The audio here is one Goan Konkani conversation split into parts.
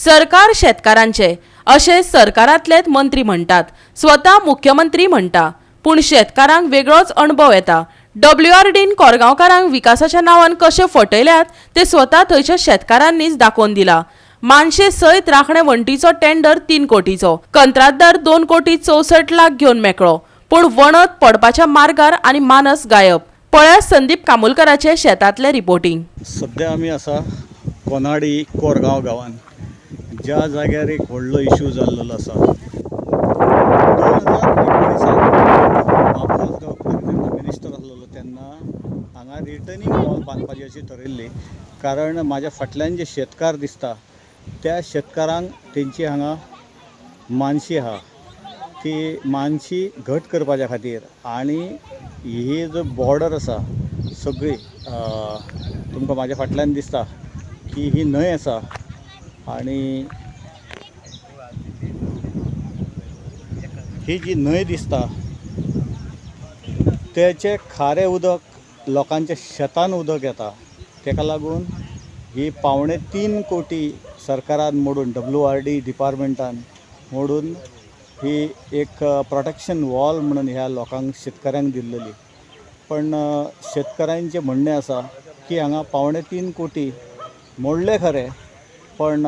सरकार शेतकारांचे अशें सरकारांतलेच मंत्री म्हणटात, स्वता मुख्यमंत्री म्हणटा, पूण शेतकारांक वेगळोच अणभव येता. डब्ल्यूआरडीन कोरगांवकारांक विकासाच्या नांवान कशें फटयल्यात ते स्वता थंयच्या शेतकारांनीच दाखोवन दिला. मानशे सयत राखणे वण्टीचो टेंडर 3 कोटीचो, कंत्राटदार 2 कोटी 64 लाख घेवन मेकळो, पूण वणत पडपाच्या मार्गार आनी मानस गायब. पळया संदीप कामुलकराचे शेतांतले रिपोर्टिंग. सध्या आमी आसा कोनाडी कोरगांव गांवान, ज्या जाग्यार एक व्हडलो इशू जाल्लो आसा. 2019 बाबुराज गांवकर जेन्ना मिनिस्टर आसलेलो तेन्ना हांगा रिटर्निंग वॉल बांदपाची अशी थरयल्ली, कारण म्हाज्या फाटल्यान जे शेतकार दिसता त्या शेतकारांक तेंची हांगा मानशी आहा, ती मानशी घट करपाच्या खातीर आनी ही जो बॉर्डर आसा सगळी तुमकां म्हाज्या फाटल्यान दिसता की ही न्हंय आसा आनी ही जी न्हंय दिसता तेचे खारें उदक लोकांच्या शेतान उदक येता. तेका लागून ही 2.75 कोटी सरकारान मोडून WRD डिपार्टमेंटान मोडून ही एक प्रोटेक्शन वॉल म्हणून ह्या लोकांक शेतकऱ्यांक दिल्लेली. पण शेतकऱ्यांचें म्हणणें आसा की हांगा 2.75 कोटी मोडले खरें, पण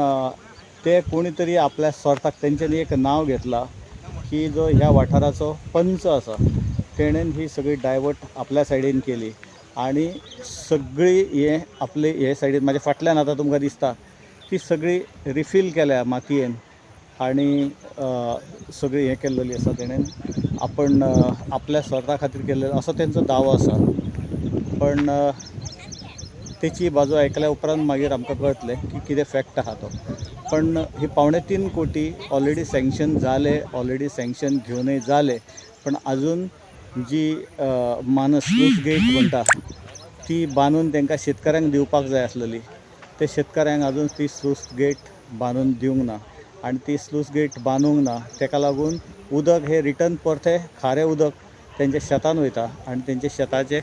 ते कोणी तरी आपल्या स्वार्थाक तेंच्यांनी एक नांव घेतलां की जो ह्या वाठाराचो पंच आसा तेणेन ही सगळी डायवर्ट आपल्या सायडीन केली आनी सगळी हे आपले हे सायडीन म्हाज्या फाटल्यान आतां तुमकां दिसता ती सगळी रिफील केल्या मातयेन आनी सगळी हें केल्लेली आसा. तेणेन आपण आपल्या स्वार्था खातीर केल्लेलो असो तेंचो दावो आसा. पण तेची बाजू आयकल्या उपरांत मागीर आमकां कळटलें की कितें फॅक्ट आहा तो. पण ही 2.75 कोटी ऑलरेडी सँक्शन जाले, ऑलरेडी सँक्शन घेवनय जाले, पण अजून जी मानस स्लूस गेट म्हणटा ती बांदून तांकां शेतकऱ्यांक दिवपाक जाय आसलेली, ते शेतकऱ्यांक अजून ती स्लूस गेट बांदून दिवंक ना आनी ती स्लूस गेट बांदूंक ना तेका लागून उदक हे रिटर्न परतें खारें उदक तेंच्या शेतान वयता आनी तेंच्या शेताचें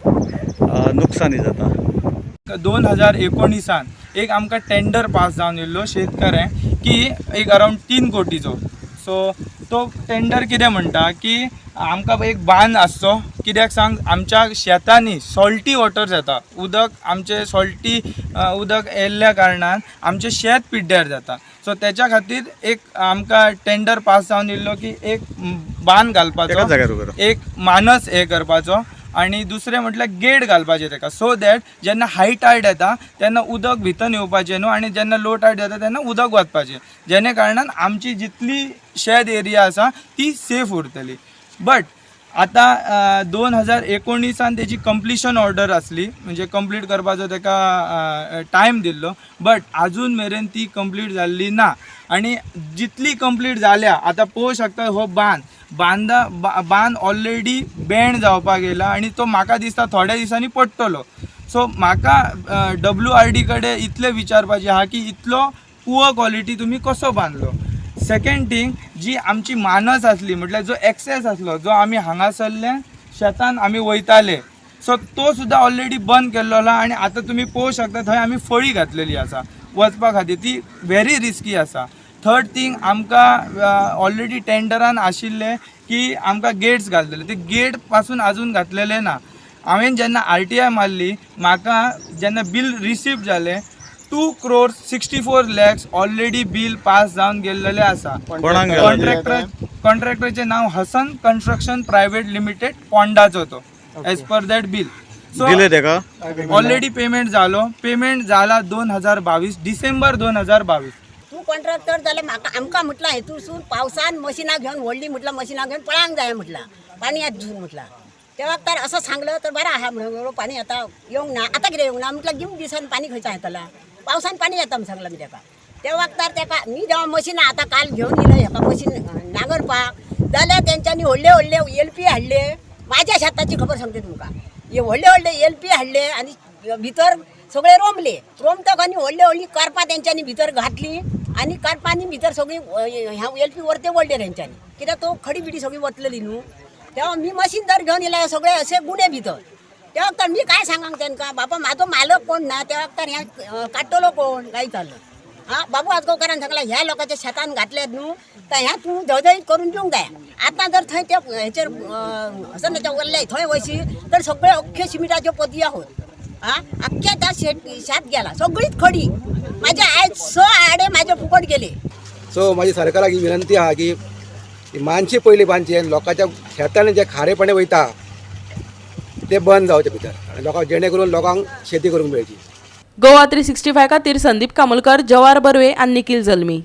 नुकसानी जाता. 2019 एक आमकां टेंडर पास जावन येयल्लो शेतकऱ्यांक की एक अरावंड 3 कोटीचो. सो तो टेंडर कितें म्हणटा की आमकां एक बांद आसचो, कित्याक सांग आमच्या शेतांनी सॉल्टी वॉटर जाता, उदक आमचें सॉल्टी उदक येयल्ल्या कारणान आमचें शेत पिड्ड्यार जाता. सो तेच्या खातीर एक आमकां टेंडर पास जावन येयल्लो की एक बांद घालपाचो, एक मानस हें करपाचो आनी दुसरें म्हटल्यार गेट घालपाचें तेका, सो that जेन्ना हाय टायड येता तेन्ना उदक भितर येवपाचें न्हू आनी जेन्ना लो टायड येता तेन्ना उदक वचपाचें, जेणे कारणान आमची जितली शेत एरिया आसा ती सेफ उरतली. बट आतां 2019 तेजी कंप्लिशन ऑर्डर आसली, म्हणजे कंप्लीट करपाचो तेका टायम दिल्लो, बट आजून मेरेन ती कंप्लीट जाल्ली ना. आनी जितली कंप्लीट जाल्या आतां पळोवंक शकता हो बांद बांद ऑलरेडी बँड जावपाक येयला आनी तो म्हाका दिसता थोड्या दिसांनी पडटलो. सो म्हाका WRD कडेन इतलें विचारपाचें आहा की इतलो पुअर क्वॉलिटी तुमी कसो बांदलो. सेकेंड थींग, जी आमची मानस आसली म्हटल्यार जो एक्सेस आसलो जो आमी हांगासरल्यान शेतान आमी वयताले, सो तो सुद्दां ऑलरेडी बंद केल्लो आहा आनी आतां तुमी पळोवंक शकता थंय आमी फळी घातलेली आसा वचपा खातीर, ती व्हेरी रिस्की आसा. थर्ड थींग, आमकां ऑलरेडी टेंडरान आशिल्लें की आमकां गेट्स घालतले, ते गेट पासून आजून घातलेले ना. हांवें जेन्ना RTI मारली, म्हाका जेन्ना बील रिसीव जालें 2,64,00,000 ऑलरेडी बील पास जावन गेल्लेलें आसा. कॉन्ट्रॅक्टराचें नांव हसन कन्स्ट्रक्शन प्रायव्हेट लिमिटेड, पोंडाचो तो, as per that bill. So already payment जालो, पेमेंट जाला 2022 डिसेंबर 2022. तूं कॉन्ट्रॅक्टर जाल्यार म्हाका आमकां म्हटलां हेतूरसून पावसान मशिनां घेवन व्हडली म्हटलां मशिनां घेवन पळांक जाय म्हटलां, पाणी येत झून म्हटलां. त्या वखतार असं सांगलं तर बरं आहा म्हणून पाणी आतां येवंक ना, आतां कितें येवंक ना म्हटलं, जून दिसान पाणी खंयच्यान येतलां, पावसान पाणी येता म्हूण सांगलां मी तेका. त्या वखतार तेका मी जेव्हा मशिनां आतां काल घेवन येयलो हेका मशीन नांगरपाक, जाल्यार तेंच्यांनी व्हडले व्हडले एलपी हाडले. म्हाज्या शेताची खबर सांगते तुमकां, हे व्हडले व्हडले एलपी हाडले आनी भितर सगळे रोमले, रोमतक आनी व्हडले व्हडली करपां तेंच्यांनी भितर घातली आनी करपांनी भितर सगळी एलपी वरते वडले तेंच्यांनी, कित्याक तो खडी बिडी सगळी वतलेली न्हू. तेव्हा मी मशीन जर घेवन येयल्यार सगळे असे गुणे भितर. त्या वखतार मी काय सांगांक तेंकां, बाबा म्हाजो मालक कोण ना, त्या वखतार हें काडटलो कोण काय चाललो. आं, बाबू आजगांवकारान सांगलां ह्या लोकांच्या शेतान घातल्यात न्हू, तर ह्या तूं धवधवीत करून दिवंक जाय. आतां जर थंय त्या हेचेर हसनाच्या वरले थंय वयशी तर सगळे अख्खे शिमिटाच्यो पदयो आहोत. आं, अख्ख्या त्या शेत गेला सगळीच खडी. माझे आयज 6 आडे माझे फुकट गेले. सो म्हाजी सरकाराक ही विनंती आहा की ही मानशी पयली बांदची आनी लोकांच्या शेतांनी जे खारेपणे वयता ते बंद जावचे भितर आनी लोकांक जेणे करून लोकांक शेती करूंक मेळची. गोवा 365 खातीर संदीप कामुलकर, जवार बर्वे आनी निखिल जल्मी.